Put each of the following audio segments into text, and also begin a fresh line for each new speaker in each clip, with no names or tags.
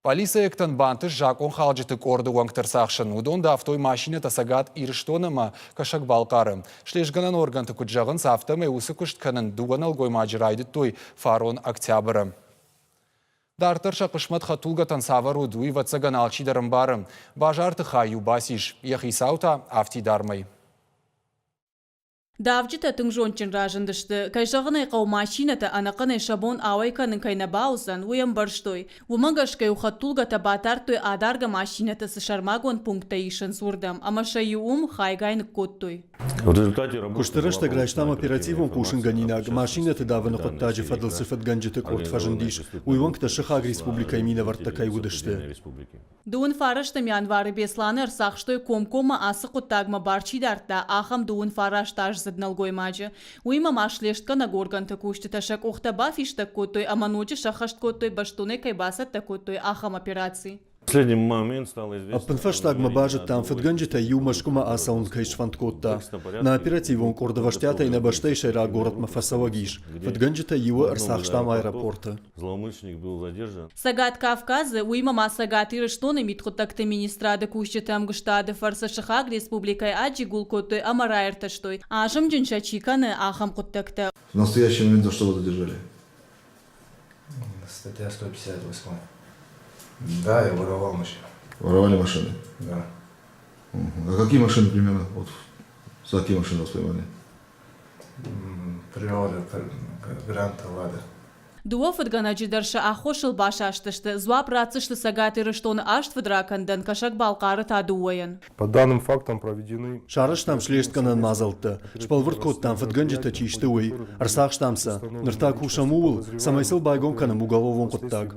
Пъӕлицӕйӕгтӕн бантыст закъонхалджыты къорды уӕнгты ӕрцахсын. Уыдон давтой машинӕтӕ Цӕгат Ирыстон ӕмӕ Кӕсӕг-Балхъары. Слестгӕнӕн органты куыд зӕгъынц, афтӕмӕй уыцы куыст кӕнын дыууӕ нӕлгоймаджы райдыдтой фарон октябры. Дарддӕр сӕ хъысмӕт хӕдтулгӕтӕн цавӕр уыд, уый, ӕвӕццӕгӕн, алчидӕр ӕмбары. Базарты хай-иу бацис, йӕ хицау та афтидармӕй.
Давджытӕ тынг зондджын разындысты. Кӕй зӕгъын ӕй хъӕуы, машинӕтӕ ӕнӕхъӕнӕй сӕ бон ауӕй кӕнын кӕй нӕ бауыдзӕн, уый ӕмбӕрстой. Уымӕ гӕсгӕ-иу хӕдтулгӕтӕ батардтой адаргӕ машинӕтӕ цы сӕрмагонд пункттӕ исынц, уырдӕм ӕмӕ сӕ-иу уым хайгай ныккодтой.
Куысты рӕстӕг райстам оперативон хъусынгӕнинаг, машинӕты давыны хъуыддаджы фӕдыл цы фыдгӕнджыты къорд фӕзындис, уый уӕнгтӕ сыхаг республикӕйы минӕвӕрттӕ кӕй уыдысты.
Дыууын фарӕстӕм январы Беслӕны ӕрцахстой комкоммӕ ацы хъуыддагмӕ бар чи дардта, ахӕм дыууын фарастаздзыд нӕлгоймаджы. Уыимӕ ма слестгӕнӕг органты кусджытӕ сӕ къухтӕ бафистӕг кодтой ӕмӕ ноджы сӕххӕст кодтой бӕстонӕй кӕй бацӕттӕ кодтой, ахӕм операци.
Ӕппынфӕстагмӕ базыдтам, фыдгӕнджытӕй иу Мӕскуымӕ ацӕуын кӕй сфӕнд кодта. Нӕ оперативон къорд ӕвӕстиатӕй нӕ бӕстӕйы сӕйраг горӕтмӕ фӕцӕуӕг ис. Фыдгӕнджытӕй иуы ӕрцахстам аэропорты.
Злоумышленник был задержан.
Цӕгат Кавказы, уыимӕ ма Цӕгат Ирыстоны мидхъуыддӕгты министрады кусджыты ӕмгуыстады фӕрцы сыхаг республикӕйы аджигул кодтой ӕмӕ раиртӕстой, азымджын сӕ чи кӕны, ахӕм хъуыддӕгтӕ.
В настоящий момент за что вы задержали?
Статья 158. Да, я воровал машину.
Воровали машины?
Да.
А какие машины примерно? Вот за какие машины вас поймали?
Приора, Гранта, Лада.
Дыууӕ фыдгӕнӕджы дӕр сӕ аххосыл басастысты, дзуапп ратдзысты Цӕгат Ирыстоны аст фыдракӕндӕн, Кӕсӕг-Балхъары та дыууӕйӕн.
По данным фактам проведены
Сарӕзтам слестгӕнӕн мадзӕлттӕ, сбӕлвырд кодтам, фыдгӕнджытӕ чи сты, уый, ӕрцахстам сӕ. Ныр та кусӕм ууыл, цӕмӕй сыл байгом кӕнӕм уголовон хъуыддаг.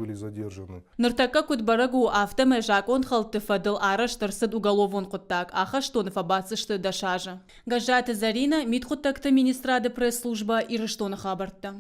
Ныртӕккӕ куыд бӕрӕг у, афтӕмӕй закъонхӕлдты фӕдыл арӕзт ӕрцыд уголовон хъуыддаг, ахӕстоны фӕбаддзысты 10 азы. Гӕззаты Зӕринӕ, Мидхъуыддӕгты министрады пресс-службӕ, Ирыстоны хабӕрттӕ.